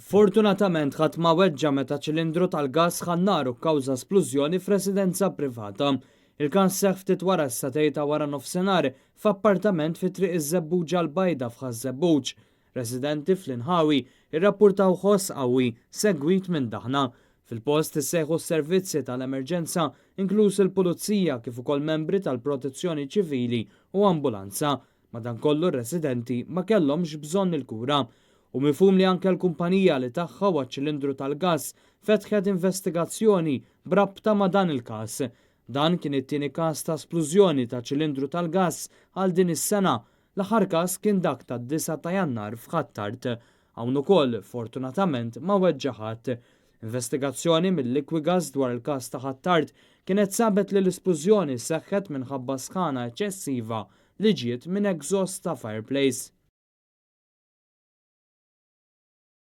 Fortunatament ħadd ma weġġa' meta ċilindru tal-gass ħa n-nar u kkawża splużjoni f'residenza privata. Il-każ seħħ ftit wara s-sagħtejn ta' wara nofsinhar f'appartament fi Triq iż-Żebbuġa l-Bajda f'Ħaż-Żebbuġ. Residenti fl-inħawi rrappurtaw ħoss qawwi segwit minn daħna. Fil-post issejħu s-servizzi tal-emerġenza inkluż il-pulizija kif ukoll membri tal-Protezzjoni Ċivili u ambulanza. Madankollu r-residenti ma kellhomx bżonn il-kura. Hu mifhum li anke l-kumpanija li tagħha huwa ċ-ċilindru tal-gass fetħet investigazzjoni b'rabta ma' dan il-każ. Dan kien it-tieni każ ta' splużjoni ta' ċilindru tal-gass għal din is-sena. L-aħħar każ kien dak tad-9 ta' Jannar f'Ħ'Attard. Hawn ukoll, fortunatament, ma weġġa' ħadd. Investigazzjoni mill-Liquigas dwar il-każ ta' Ħ'Attard kienet sabet li l-isplużjoni seħħet minħabba sħana eċċessiva li ġiet minn exhaust ta' fireplace.